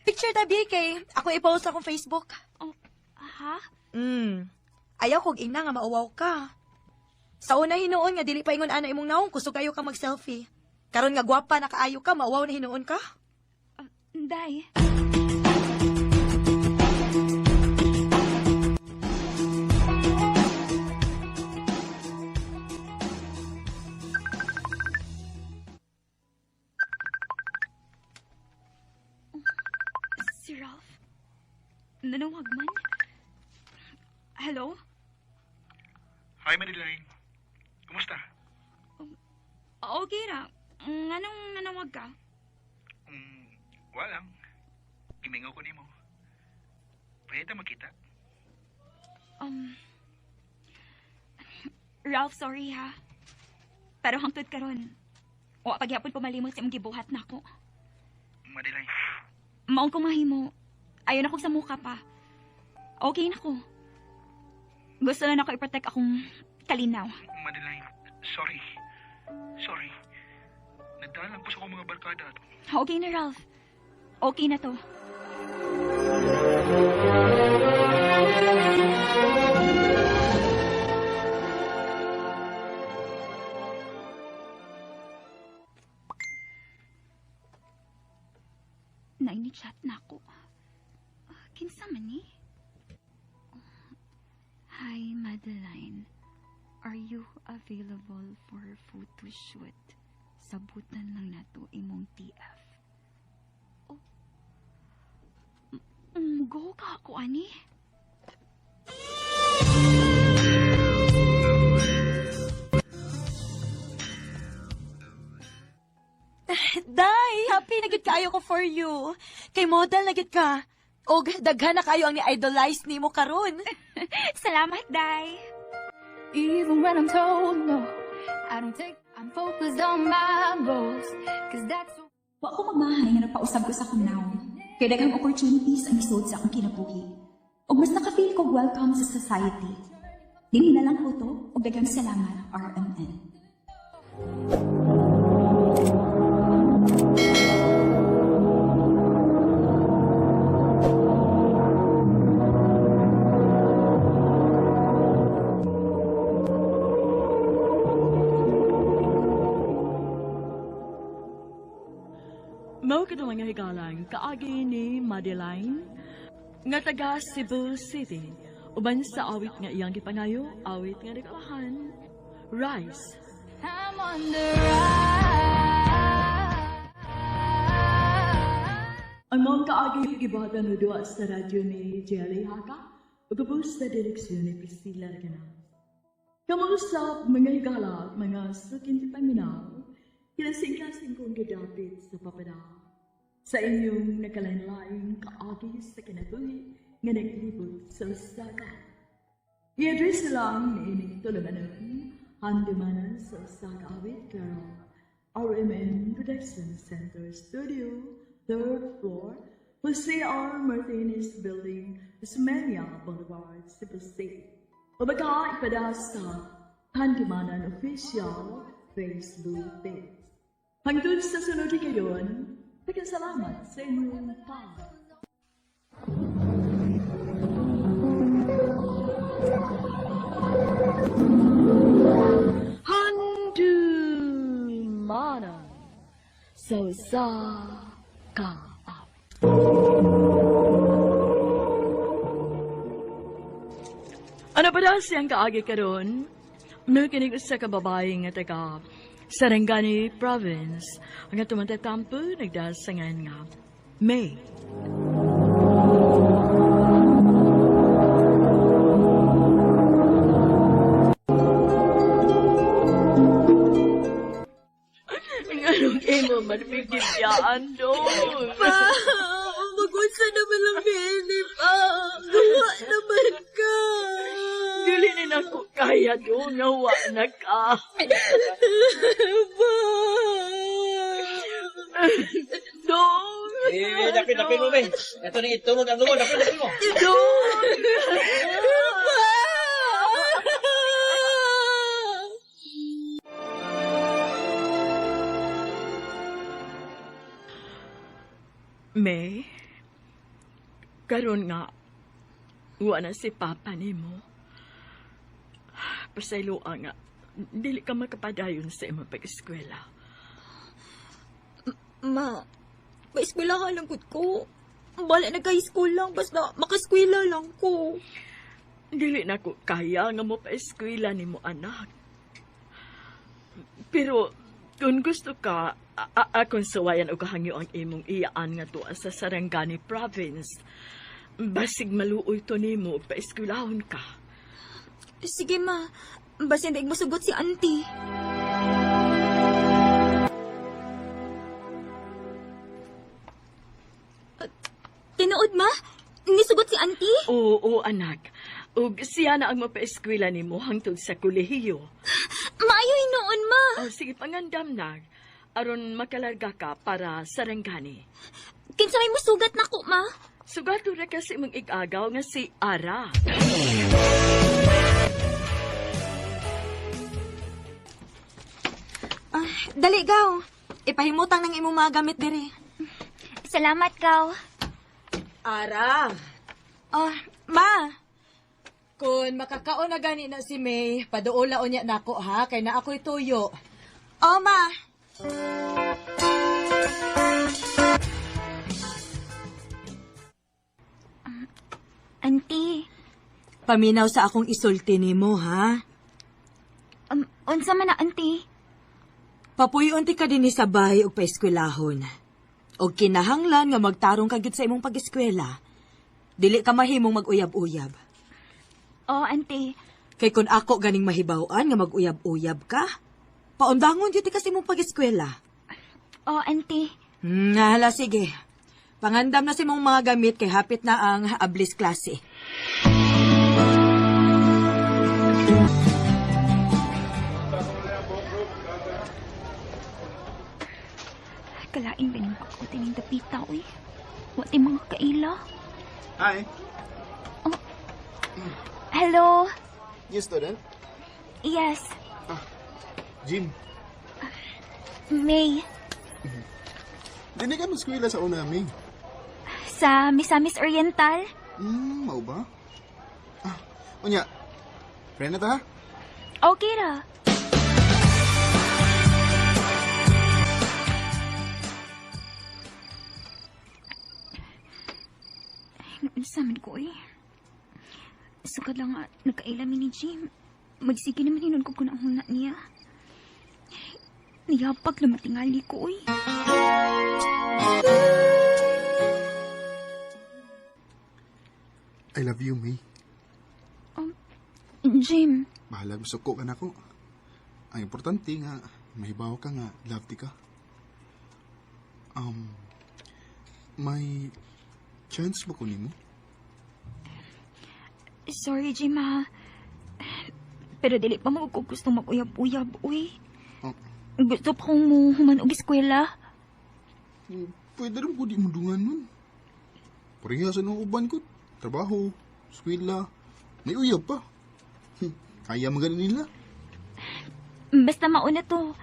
Picture ta, BK. Ako i-post akong Facebook. Oh, ha? Ayaw kog ingna nga mauwaw ka. Sa una hinuon nga dili pa ingon ana imong naong kusog kayo ka mag-selfie. Karon nga gwapa na kaayo ka, mauwaw na hinuon ka. Day. Si Ralph? Nanawag man? Hello? Hi, Madeline. Kumusta? Okay ra. Nganong nanawag ka? Wala lang. Gimingaw ko nimo. Pwede ta makita? Ralph, sorry ha. Pero hangtod karon, wa pagyapon ko malimot sa imong gibuhat nako. Madeline. Maong ko mahimo. Ayon ako sa muka pa. Okay na ko. Gusto na nako i-protect akong kalinaw. Madeline, sorry. Sorry. Nagdala lang po sa akong mga barkada. Okay na, Ralph. Okay na to. Naini-chat na ako. Kinsa man ni? Hi, Madeline. Are you available for photo shoot? Sabutan lang nato imong TF. Oh. Go ka ako, ani? Day, happy na gid kaayo ko for you. Kay model na gid ka. Og daghan na kayo ang ni-idolize nimo karon. Salamat, Day. Even when I'm told no, I don't take. I'm focused on my goals, 'cause that's. Wa ko magmahay nga nagpausab ko sa akong nawong. Kay daghang opportunities ang isuod sa akong kinabuhi. Ug mas naka-feel ko welcome sa society. Dinhi na lang ko to, ug daghang salamat, RMN. Mao kadto mga higalang kaagi ni Madeline nga taga Cebu City uban sa awit nga iyang gipangayo, awit nga nagkalahan, Rise. I'm on the rise. Ang mga kaagi gibuhatan o duwa sa radyo ni Jerry Haka ug ubos sa direksyon ni Priscilla Reganal. Kamusta mga higala, mga sukin paminaw, kinasing-kasing kong gidapit sa papadao. Sa inyong nakalain-laing kaagi sa kinabuhi nga naglibot sa Osaka. I-address lang ni ining tulumanon, handumanan sa Osaka awit pero RMN Production Center Studio, 3rd floor, Jose R. Martinez Building, Osmeña Boulevard, Cebu City. O baka ipada sa Handumanan Official Facebook page. Hangtod sa sunod kayon, salamat sa inyong pa. Handumanan sa usa ka awit. Ano pa daw siyang kaagi karon? Nukinig usa ka babae nga taga Sarangani Province. Ang tumatatampo nagdasangan nga May. Anong imo manpigibiyaan doon? Pa, magunsa naman lang ni pa. Gawa naman ka. Dili ni nako kaya doon nga wa na ka. Pa. Dong! Eh, dapit, dapit mo, be. Ito ni itulog ang lungo. Dapit, dapit mo. Dong! Pa! May, karon nga, wa na si Papa nimo. Pasayloa nga, dili ka makapadayon sa imong pag-eskwela. Ma, pa-eskwela lang gud ko. Bala na ka school lang, basta makaskwela lang ko. Dili na ko kaya nga mo pa-eskwela nimo anak. Pero kung gusto ka, akong suwayan og kahangyo ang imong iyaan nga tuwa sa Sarangani Province. Basig maluoy to nimo ug paeskwelahon ka. Sige ma, basta hindi mo sugot si auntie. Tinuod, ma? Nisugot si auntie? Oo, anak. Ug siya na ang mapaeskwela nimo hangtod sa kolehiyo. Maayo hinuon, ma. Oh, sige, pangandam na. Aron makalarga ka para Sarangani. Kinsa may musugat nako, ma? Sugato ra kasi mong igagaw nga si Ara. Ah, dali, gaw. Ipahimutang ng imong mga gamit diri. Salamat, gaw. Ara. Oh, ma. Kung makakaon na gani na si May, paduola unya nako ha, kay na ako'y tuyo. Oh, ma. Auntie, Paminaw sa akong isulti nimo ha. Unsa man na, auntie? Papuyon ti ka dinhi sa bahay og paeskwelahon. Og kinahanglan nga magtarong ka gyud sa imong pag-eskwela. Dili ka mahimong mag-uyab-uyab. Oh, auntie. Kay kun ako ganing mahibaw-an nga mag-uyab-uyab ka, paundangon gyud ti ka sa imong pag-eskwela. Oh, auntie. Hala, sige. Pangandam na si mong mga gamit kay hapit na ang ablis klase. Kalain ba niyong pakutin ng dapita, uy? What yung mga kaila? Hi. Oh. Hello? New student? Yes, Jim. May. Dili ka mag-eskwela sa una, May. Sa Misamis Oriental? Mao ba? Ah, unya. Friend na ta, ha? Okay ra. Unsa man ko eh. Sukad lang nga, nagkaila mi ni Jim. Magsige naman hinon ko kung ang huna niya. Niyapag na matingali ko eh. I love you, May. Jim, Bahala suko ka nako. Ang importante nga, mahibaw ka nga, love ti ka. May chance ba ko nimo? Sorry Jim ha. Pero dili pa mo ko gusto mag-uyab-uyab, uy. Oh. Gusto pa kong muhuman og eskwela. Pwede rin ko di mundungan nun. Pareha sa nung uban ko. Trabaho, eskwela, may uyab pa. Kaya magana nila. Basta mauna to.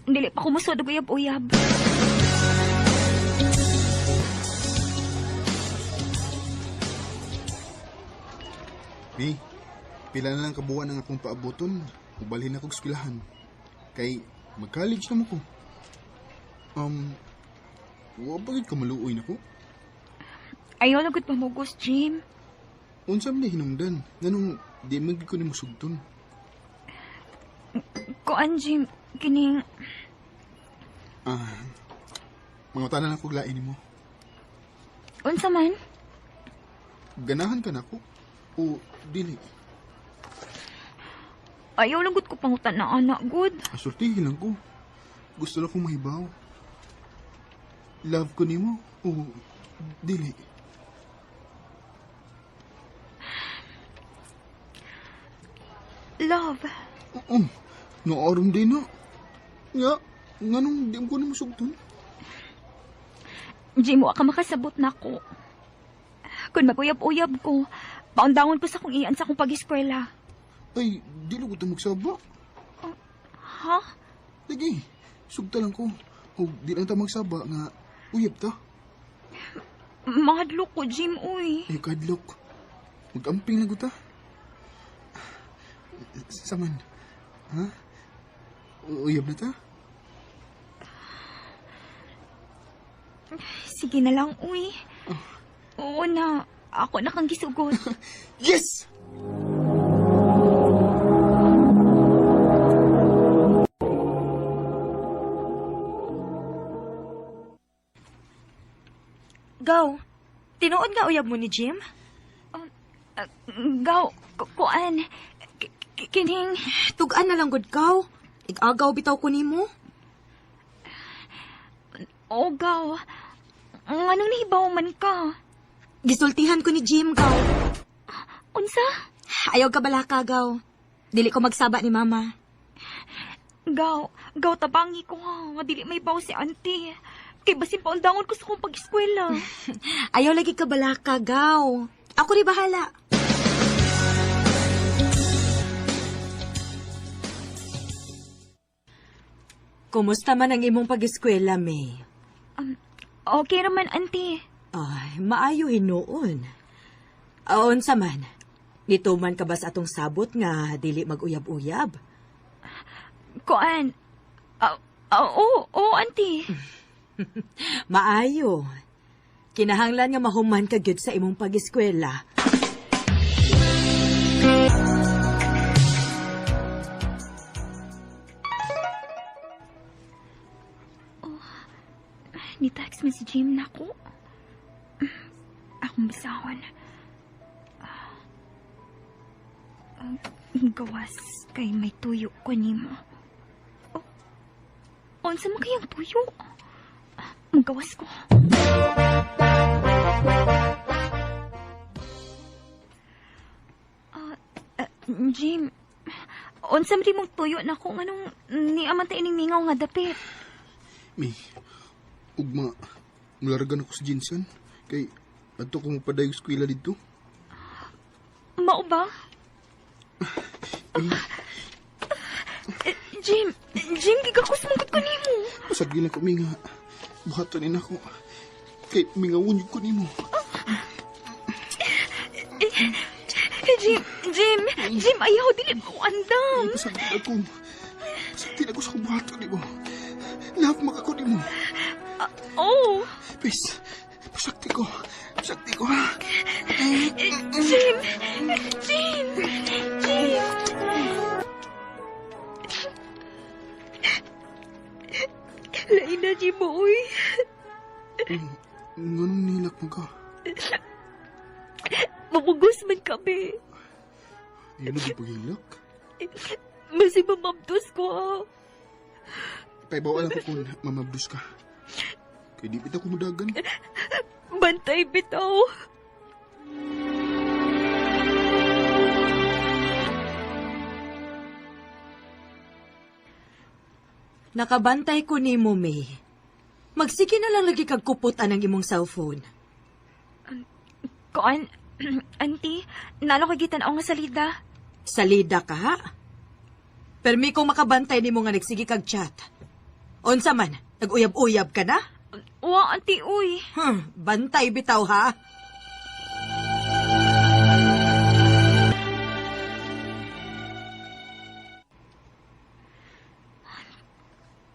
Dili pa ko musod og uyab-uyab. May, pila na lang kabuwan ang akong paaboton. Ubalhin ako eskwelahan. Kay, mag-college na mo ko. Wa ba gid ka maluoy nako? Ayaw na gud pamugos, Jim. Unsa man ni hinungdan? Nganong di man gid ko nimo sugton? Kuan, Jim, kining Mangutana lang kog lain nimo. Unsa man? Ganahan ka nako o dili? Ayaw lang gud ko pangutan na anak gud. Asultihin lang ko. Gusto lang kong mahibaw. Love ko nimo o dili? Love. Oo. Noorom din na. Nga, nganong di ko nimo sugton? Jim, wa ka makasabot nako. Kung mag-uyab-uyab ko, paundangon ko sa kong iyan sa akong pag-eskwela. Ay, di lang ko ito magsaba. Ha? Lagi, sugta lang ko. O, di lang ta magsaba nga uyab ta. Mahadlok ko, Jim, uy. Ay, kadlok. Mag-amping lang ko ta. Saman, ha? Uyab na ta? Sige na lang, uy. Oo na. Ako na kang gisugot. Yes! Gaw, tinuod nga uyab mo ni Jim? Gaw, kuan. Kining... Tugaan na lang gud kaw. Igagaw bitaw ko nimo. O, Gaw. Anong nahibaw man ka? Gisultihan ko ni Jim, gaw. Unsa? Ayaw ka balaka, gaw. Dili ko magsaba ni mama. Gaw, gaw tabangi ko ha, nga dili may baw si auntie. Kay basin paundangon ko sa akong pag-eskwela. Ayaw lagi ka balaka, gaw. Ako rin bahala. Kumusta man ang imong pag-eskwela, May? Okay raman, auntie. Ay, maayo hinuon. Unsa man, nituman ka ba sa atong sabot nga dili mag-uyab-uyab? Kuan. Oo, oo, auntie. Maayo. Kinahanglan nga mahuman ka gyud sa imong pag-eskwela. Ni-text man si Jim na ko. Akong bisahon. Gawas kay may tuyo ko nimo. Oh, unsa man kayang tuyo? Magawas ko. Jim, unsa man mong tuyo na ko nganong niaman ta ining mingaw nga dapit? Mi, ugma, mulargan ako sa Jinsan. Kay, ato ko mapadayog eskwela dito. Mao ba? Jim, Jim, gigakos mong ko nimo. Pasagin na ko, mi nga. Buhaton ni nako. Kay, mingawon ko nimo. Jim, Jim, Jim, ayaw, dili ko andam. Pasagin ako. Pasagin ako sa buhaton nimo. Love makako nimo. Oh. Please, pasakti ko. Pasakti ko, ha? Jim! Jim! Jim! Lain na, Jim, uy. Nganong nilak mo ka? Mamugos man kami. Ayun na paghilak. Masig mamabdos ko, ha? Paibaw alam ko kung mamabdos ka. Kaya di bitaw kumudagan. Bantay bitaw. Nakabantay ko ni mo, May. Magsige na lang lagi kag kuputan ang imong cellphone. Kuan, auntie, nalo ko gitan nga salida. Salida ka, ha? Permi kong makabantay nimo nga nagsige kag chat. Unsa man, nag-uyab-uyab ka na? Wa, auntie, uy. Bantay bitaw, ha?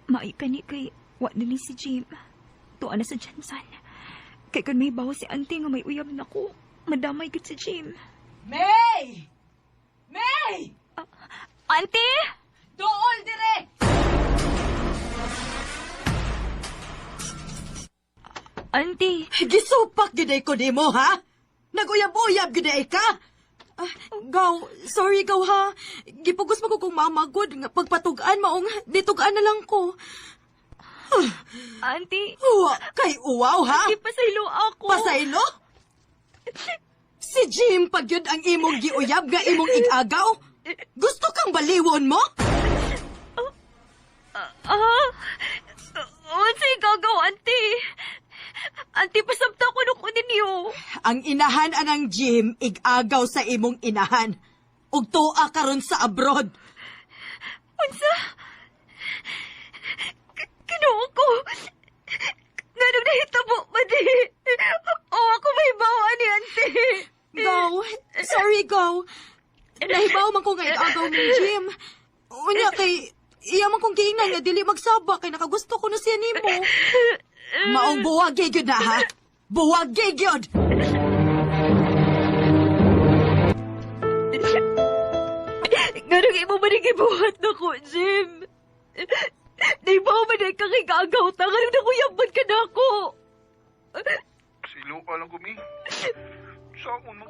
Maay ka ni kay wa na ni si Jim. Tuwa na sa Jensen. Kay kun may bawo si auntie nga may uyab na ko, madamay gud si Jim. May! May! Auntie! Dool dire! Auntie! Gisupak gid ko nimo, ha? Naguyab-uyab gid ka? Gaw, sorry gaw ha. Gipugos mo ko kong mama good nga pagpatug-an maong ditugaan na lang ko. Auntie. Uwa, kay uwaw ha? Auntie, pasaylo ako. Pasaylo? Si Jim pag yun ang imong giuyab nga imong igagaw? Gusto kang baliwon mo? Unsay gagaw, auntie? Auntie, pasabta ko nung kunin niyo. Ang inahan anang Jim, igagaw sa imong inahan. Ug tuwa karon sa abroad. Unsa? Kinuo ko. Nganong nahitabo ba di? O ako may bawa ni auntie. Go. Sorry, go. Nahibaw man ko nga igagaw ni Jim. Unya kay iya man kong giingnan nga dili magsaba kay nakagusto ko na siya nimo. Maong buwag gyud na ha. Buwag gyud. Nganong imo man gibuhat nako, Jim? Nahibaw man ay kang igagaw ta nganong nakuyabad ka na ako. Silo ka lang kumi. Saan mo?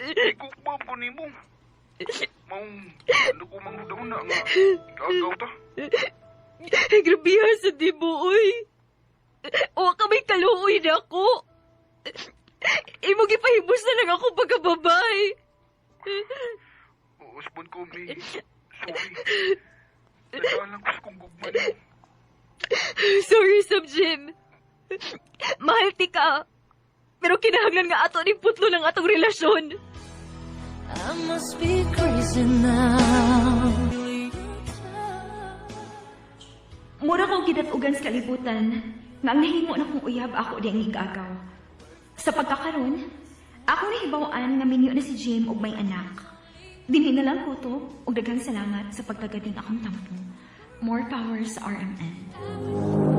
Ikukbam ko nimo. Maong ano ko manghudaw na nga igagaw ta. Grabiha sa di mo, uy. Wa ka may kaluoy na ako. Imo gipahibos na lang ako pagkababay. Usbon ko, May. Sorry. Nagdaan lang ko sa kong gugma nimo. Sorry, Sub Jim. Mahal ti ka. Pero kinahanglan nga ato ning putlo ng atong relasyon. I must be crazy now. Mura kong gidatugan sa kalibutan nga ang nahimo na kong uyab ako di ang igagaw. Sa pagkakaron, ako nahibaw-an nga minyo na si Jim og may anak. Dinhi na lang ko to og daghang salamat sa pagtagad ning akong tampo. More power sa RMN.